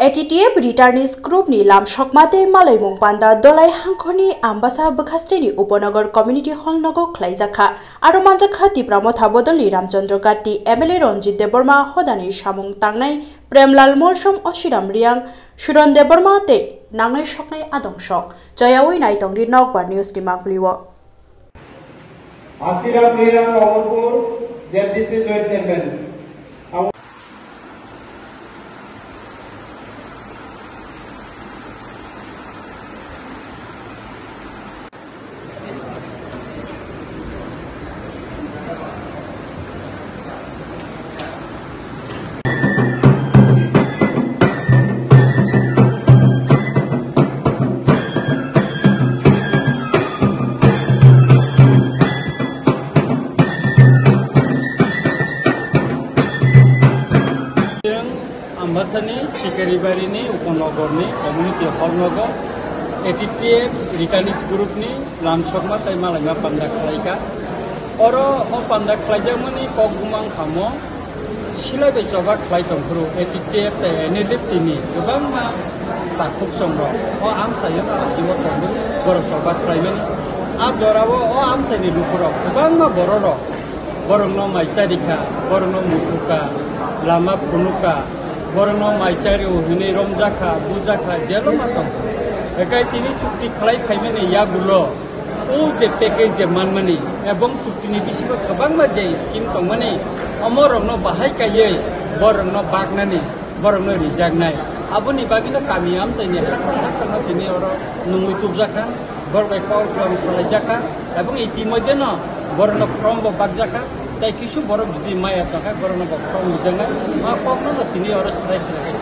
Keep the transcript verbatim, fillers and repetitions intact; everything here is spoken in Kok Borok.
A T T F returnees group ni lam sokma tei malaimung panda Dolai Hangkhorni Ambasa Bwkhasteni Upanagar Community Hall nogo khlaijakha. Aro manjakha Tipra Motha Bodolni Ramchandra Gatti, M L A Ranjit Debbarma, Hodani Samung Tangnai Premlal Molsom, Oshiram Riang, Suron Debbarma tei nangnai soknai adong sok. Chayawi naitongdi Nokbar News ni mangpili o. Asira Priya Amarpur, Z D C Joint Chairman. Chwng Ambasani Sikaribarini Upanogorni community hall nogo A T T F returnees group ni lam sokma tei malaima panda khlaika. Oro o panda khlaijakmani kok bumang khamo silai bai choba khlai tongphuru A T T F tei N L F T ni kwbangma takhuk songrok o amchaio no abo tongwi borok choba khlaimani. A jorao o amchaini lukurok kwbangma bororok borokno mai charikha, borokno muthukha, lama phunukha, borokno mai chario hwnwi romjakha, bujakha, jelo ma tongkha. Ekai tini chukti khlai phaimani yagulo o je package je manmani ebong chuktini bisingo kwbangma je scheme tongmani, omorokno bahai kaiwi borokno baknani, borokno rijaknai. Aboni bagwino kami amchaini hakchang hakchangno tini oro nungwi tubjakha. Borok bai kok lam salaijakha, ebong itimodhyeno borokno form bo bakjakha, tei kisu borok jodi maya tongkha, borokno bo form rijaknai, ma kokno no tini oro swrai swrai khe